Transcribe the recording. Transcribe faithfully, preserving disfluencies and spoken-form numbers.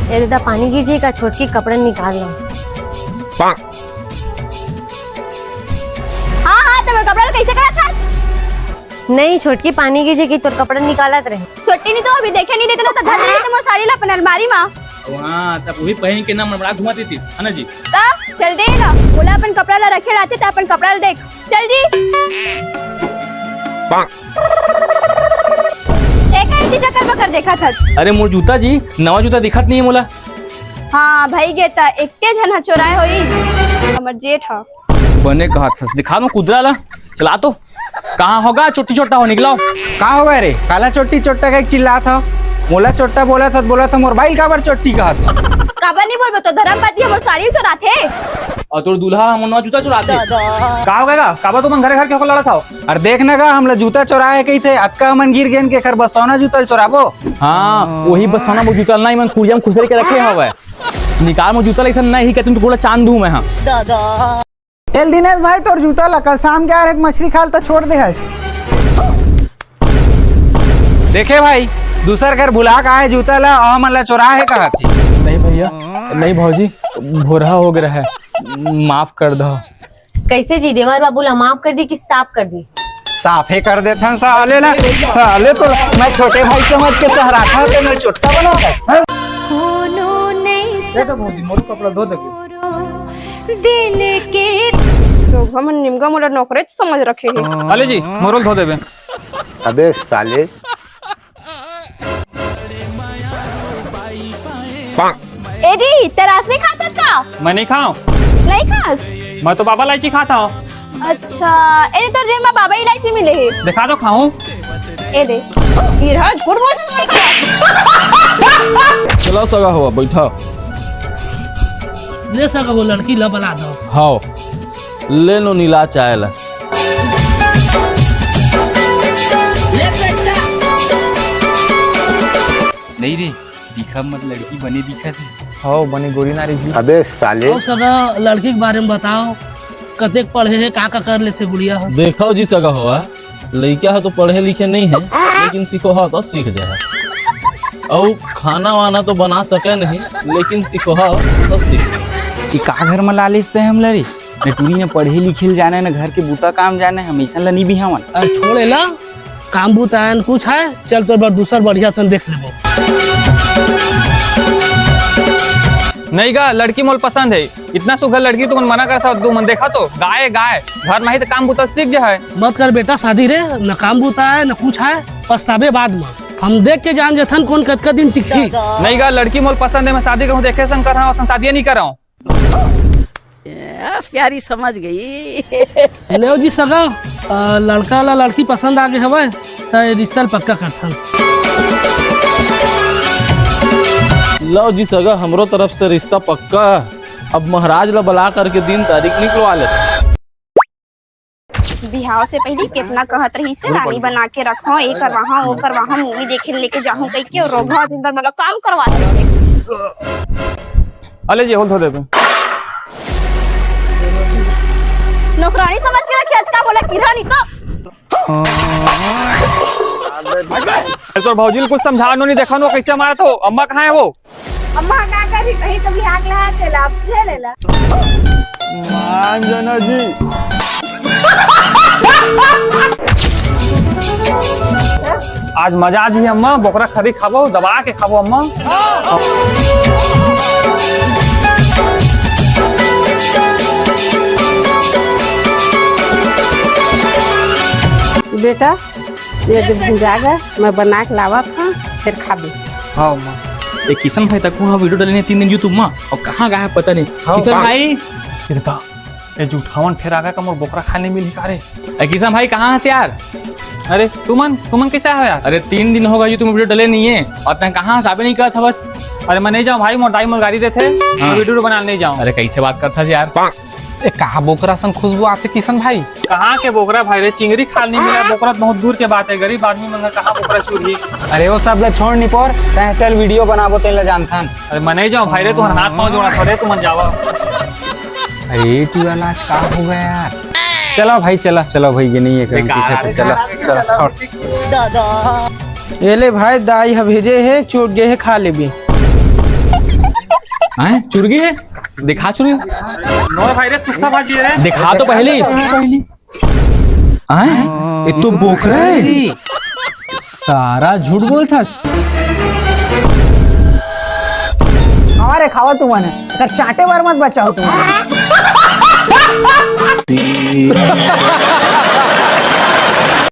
ए दादा, पानी गिर जाही का? छोटकी कपड़ा निकाल ला। हाँ, हाँ, त मोर कपड़ा ला कइसे करत हस? नहीं, छोटकी, पानी गिर जाही कि तोर कपड़ा निकालत रहे। छोटकी नहीं तो अभी देखे नहीं रहितेस ना, त धर लेते मोर साड़ी ला अपन अलमारी मा। हाँ, तब वही पहिन के ना मड़मड़ा घुमा देतिस, है ना जी? त चल दे ना, मोला अपन कपड़ा ला रखे ला आथे, त अपन कपड़ा ला देख। चल जी। एकर की चक्कर बकर देखत हस। अरे मोर जूता जी, नवा जूता दिखत नहीं है मोला। हाँ भाई गे, त एक्के झन ह चोराए होही, हमर जेठ ह। बने कहत हस, दिखा दो कुदरा ला, चला तो। कहाँ होगा चोट्टी चोट्टा हो, निकलाव। का होगा रे, काला चोट्टी चोट्टा कहिके चिल्लात हव? मोला चोट्टा बोलत हस, बोलत हस, मोर बाई ल काबर चोट्टी कहत हव? काबर नहीं बोलबो, तोर धरम पत्नी हमर साड़ी चोराथे। अउ तोर दूल्हा हमर नवा जूता चोराथे। का होगा गा? काबर तुमन घरे घर के होकर लड़त हव? अरे देख ना गा, हमला जूता चोराए कहिथे, अतका हमन गिर गेन के एकर बसौना जूता ल चोराबो? हाँ, वही बसौना वो जूता ल ना, इमन कुरिया म खुसर के रखे हवय। निकाल मोर जूता ल, अइसन नहीं कहते तो पूरा चांद दूं मैं, हाँ। ए ल दिनेश भाई, तोर जूता ला कल शाम के आर एक मछली खाल त छोड़ दे हस। देखे भाई, दूसर घर भुला के आए जूता ला, अउ हमन ला चोराए हे कहत हे। नहीं भैया, नहीं भौजी, भोरहा हो गया है, माफ कर दो। कैसे जी, देवर बाबू ला माफ कर दी कि साफ कर दी? साफे कर देथन साले ला, साले तो मैं छोटे भाई समझ के सहराथा ते मैं चोट्टा बना था। कोनो नहीं ये तो भौजी, मोर कपड़ा धो देबे। दिल के तो हमन निमगा मोला नौकरेच समझ रखे हे। अले जी, मोरो ल धो देबे। अबे साले। ए जी, ते रास नहीं खात हस का? मैं नहीं खाऊं। नहीं खास? मैं तो बाबा इलायची खाता हूँ। अच्छा, ए तोर जेब में बाबा इलायची मिले हे। दिखा तो खाऊं। ए दे, गिर हा, झूठ बोल रहा है। चला सगा हुआ, बैठा। ले सगा वो लड़की ला बला दो। हाव, ले नो नीला चाय ला। नहीं रे, दिखा मत, लड़की बने दिखत हे। हाव, बने गोरी नारी जी। अबे साले। आओ सगा, लड़की के बारे में बताओ, कतेक पढ़े हे, का का कर लेथे गुड़िया हो? देखो जी सगा हुआ, लइका ह तो पढ़े लिखे नहीं है, लेकिन सिखोहा तो सीख जाए। अउ खाना वाना तो बना सके नहीं, लेकिन सिखोहा तो सीख जाए। कि का घर में लालिस ते हमला रे? न टूरी न पढ़े लिखे ल जाने, न घर के बूता काम जाने, हम अइसन ल नहीं बिहावन। अरे छोड़ एला, काम बूता आय न कुछ है, चल तोर बर दूसर बढ़िया सन देख लेबो। नहीं गा, लड़की मोल पसंद है, इतना सुघर लड़की तुमन मना करत हव, तुमन देखा तो, गाय, गाय, घर में ही तो काम बूता सीख जा है। मत कर बेटा शादी रे, न काम बूता है, न कुछ है, पछताबे बाद में। हम देख के जान जथन कौन कतका दिन टिकही। नहीं गा, लड़की मोल पसंद है, मैं शादी कहूँ देखे संग करहूँ, असन शादी नहीं करहूँ। ए, प्यारी समझ गई। लेव जी सगा, अ, लड़का ला लड़की पसंद आ गए हवय, त ये रिश्ता ल पक्का करथन। लो जी सगा, हमरो तरफ से रिश्ता पक्का। अब महाराज ला बला करके दिन तारीख निकलवा लेते। बिहाव से पहले कितना कहत रही से रानी बना के रखो, ये करवाहा, वो करवाहा, मूवी देखे लेके जाहूं कह के, और रोगहा दिन भर मतलब काम करवा देते। अले जी, होल धो देबे। नौकरानी समझ के रखे, आज का बोला किरा नहीं तो। अरे तोर भौजी ल कुछ समझा नो, नहीं देखा नो कैसे मारत हो। अम्मा कहाँ है वो? अम्मा का करी, कहीं तो बिहार ले आते ला, आप झेले ला। मान जाना जी। आज मजा आ जी अम्मा, बोकरा खरी खाबो, दबा के खाबो अम्मा। बेटा, ये दे भुंजा गा, मैं बना के लावत हूँ, फिर खाबे। हाँ अम्मा। ए किशन भाई तक वहाँ वीडियो डाले नहीं तीन दिन YouTube में, और कहाँ गया है पता नहीं। हाँ, किशन हाँ। भाई। ये देखा, ये जूठावन फिर आगा का मोर बोकरा खाए नहीं मिली का रे? ए किशन भाई, कहाँ हस यार? अरे तुमन, तुमन कैसा हो यार? अरे तीन दिन होगा YouTube में वीडियो डाले नहीं है, और तैं कहाँ हस, आबे नहीं करत हवस। अरे मैं नहीं जाऊँ भाई, मोर दाई मोर गारी देथे, हाँ। मैं वीडियो बनाने नहीं जाऊँ। अरे कैसे बात करत हस यार? ए, कहाँ बोकरा सन खुशबू आथे किशन भाई? कहाँ के बोकरा भाई रे, चिंगरी खाल नहीं मिला, बोकरा तो बहुत दूर के बात है, गरीब आदमी मन का कहाँ बोकरा चुरही। अरे वो सब ला छोड़ निपोर, तैं चल वीडियो बनाबो तेला जानथन। अरे मैं नहीं जाऊँ भाई रे, तुम्हारे हाथ पाँव जोड़ा था रे, तुमन जावा। अरे टूरा लाज का हो गया यार? चला भाई चला, चला भाई ये नहीं है काम बेकार पीछे से, आदमी। चला, चला, छोड़। ये ले भाई दाई ह भेजे है, चोट गए है, खा लेबे। हैं, चुरगी है? दिखा चुरगी। नो भाई रे, सुक्खा भाजी है। दिखा तो पहली। हैं? ये तो बोकरा है। सारा झूठ बोलथस। खावा रे, खावा तुमन, एकर चाटे बर मत बचाओ तुमन।